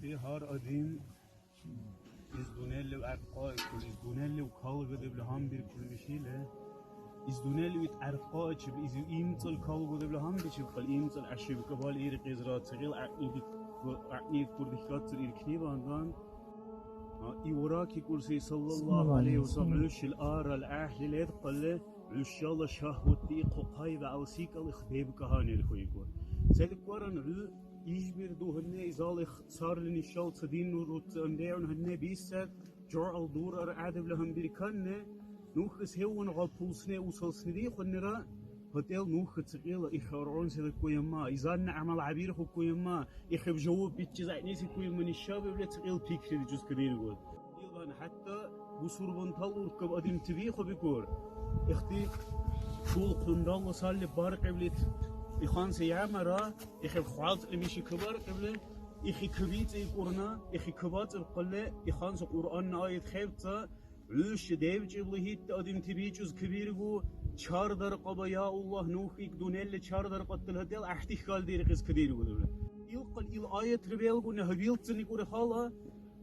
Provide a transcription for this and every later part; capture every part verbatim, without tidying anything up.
Ити гьар адам из дунъялив гӀяркьаикӀули, из дунъялив калгадебли гьанбиркули мишили, из дунъялив ит гӀяркьаачиб, изив имцӀал калгадебли гьанбичиб, хъал имцӀал гӀяшибкабал иркьизра, цигӀил гӀягӀнибик-, гӀягӀниб курдихьацир иркнибандан, а, и уракикӀурси, саллаллаху гӀялайхи ва саллям, гӀур шил арал гӀяхӀли ледкьалли, гӀушала шагьватти ихъухъай вегӀал секӀал их дебкахӀенил хӀуйгу. Селикваран гӀу ишбир дугьни изал их царли нишал ца динну руцци андегӀун гьанне биссад, жугӀял дурар гӀядабла гьанбирканне, нухас хӀевван гъапулсне усалсни дихуннира, гьатӀел нуха цикьила их аргъун селиккуемма, изанна гӀямал гӀябирхӀуккуемма, ихъиб жаваб биччи зягӀнисиккуемма нишабивли цикьил пикрили чус кадиргуд. Илгъан хӀятта бусурбантала уркаб адамти бихъу бикӀур. Ихти чул хъунралла салли баркьибли иханси ямара, ихиб хвалцӀли миши кабаркьибли, ихи кабицӀикӀурна, ихи кабацӀиб хъалли, иханси Кьуръанна аят хебца, гӀуш девкӀибли гьитта адамти бичӀус кабиргу, чардаркъаба, я Аллагь, нух ик дунелли чардаркъаттал гьатӀел гӀяхӀти хьалдиркьес кадиргу. Илкъал ил аятри белгуна гьабилцаникӀури хала,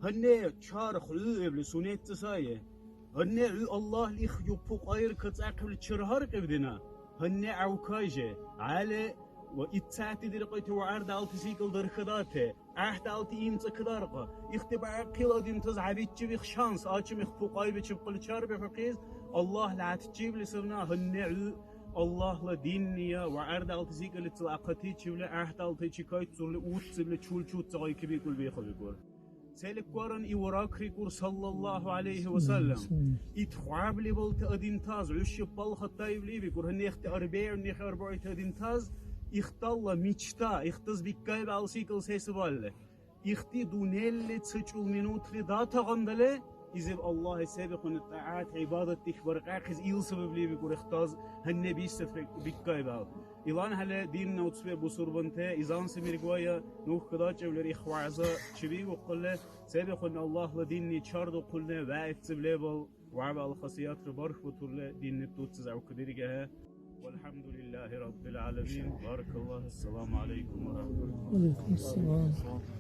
Гьанне чарх гӀу лебли сунечи сай. Гьанне гӀу Аллагьли их юпу-, къайр кацӀахъибли черхӀеркӀиб дина. Гьанне гӀявкайже, гӀяли ва итцати диркьити ва гӀярдалти секӀал дархьадати, гӀяхӀдалти имцӀа кадаркьа. Ихти бяхъил адамтас гӀябитчибих шанс, гьачам их пукьайбичиб хъули чарбихьухъес, Аллагьла гӀятчибли савна гьанне гӀу Аллагьла динния ва гӀярдалти секӀалицал ахъатичивли, гӀяхӀдалтачи кайцӀурли, уццибли чул-чуца гъайкибикӀулби хъубикӀур. Селикваран и уракрикӀур, саллаллаху гӀялайхи ва саллям. Ит хӀябли балти адамтас, гӀуш шиббал хатаибли бикӀур, гьаннехти арбегӀуннехи арбагӀути адамтас, ихталла мечта, ихтас биккайб гӀял секӀал се сабалли. Ихти дунелли ца чул минутли датагъандали, изив Аллагьли се бихъуни тӀягӀят, гӀибадат дихбаркьяхъес ил сабабли бикӀур, ихтас гьанне биссад биккайб гӀял. ИланхӀели динна уцбе бусурбанте, изанси миргвая, нух кадачевлер их вягӀза чебиухъули, се бихъуни Аллагьла динни чардухъулни вягӀицциб лебал, вягӀбал хасиятра бархбатурли, динни дуцес гӀевкадиригехӀе. ВалхӀямдулиллахи Раббил гӀаламин. Баракаллаху. Ассаламу гӀялайкум ва рахматуллахи. Ва алейкум ассалам.